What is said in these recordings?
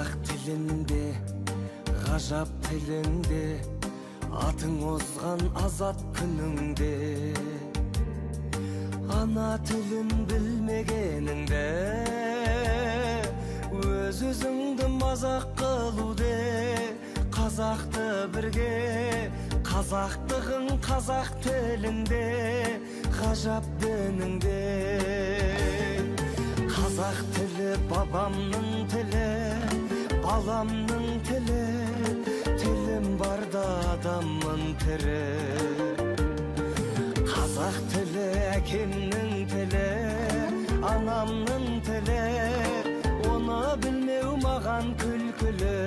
Қазақ тілінде, ғажап тілінде, атың озған азат күніңде. Ана тілін білмегеніңде, өз өзіңді мазақ қылуде. Қазақты бірге, қазақтығың қазақ тілінде, ғажап дініңде. Қазақ тілі бабамның тілі, баламның тілі, тілім барда адаммын тірі. Қазақ тілі әкемнің тілі, анамның тілі, оны білмеу маған күлкілі.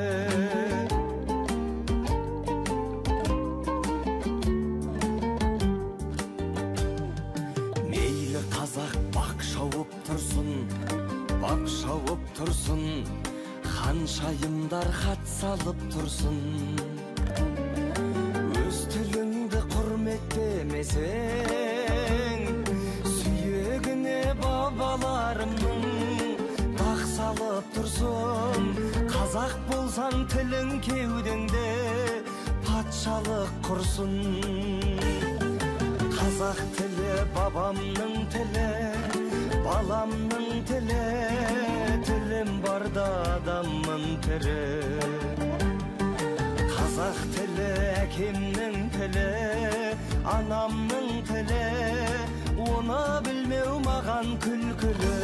Мейлі қазақ бақ шауып тұрсын, бап шауып тұрсын, ханшайымдар хат салып тұрсын. Өз тіліңді құрметтемесең, сүйегіне бабаларымның дақ салып тұрсын. Қазақ болсаң тілің кеудеңде, патшалық құрсын. Қазақ тілі бабамның тілі, баламның тілі, тілім барда адаммын тірі. Қазақ тілі әкемнің тілі, анамның тілі, оны білмеу маған күлкілі.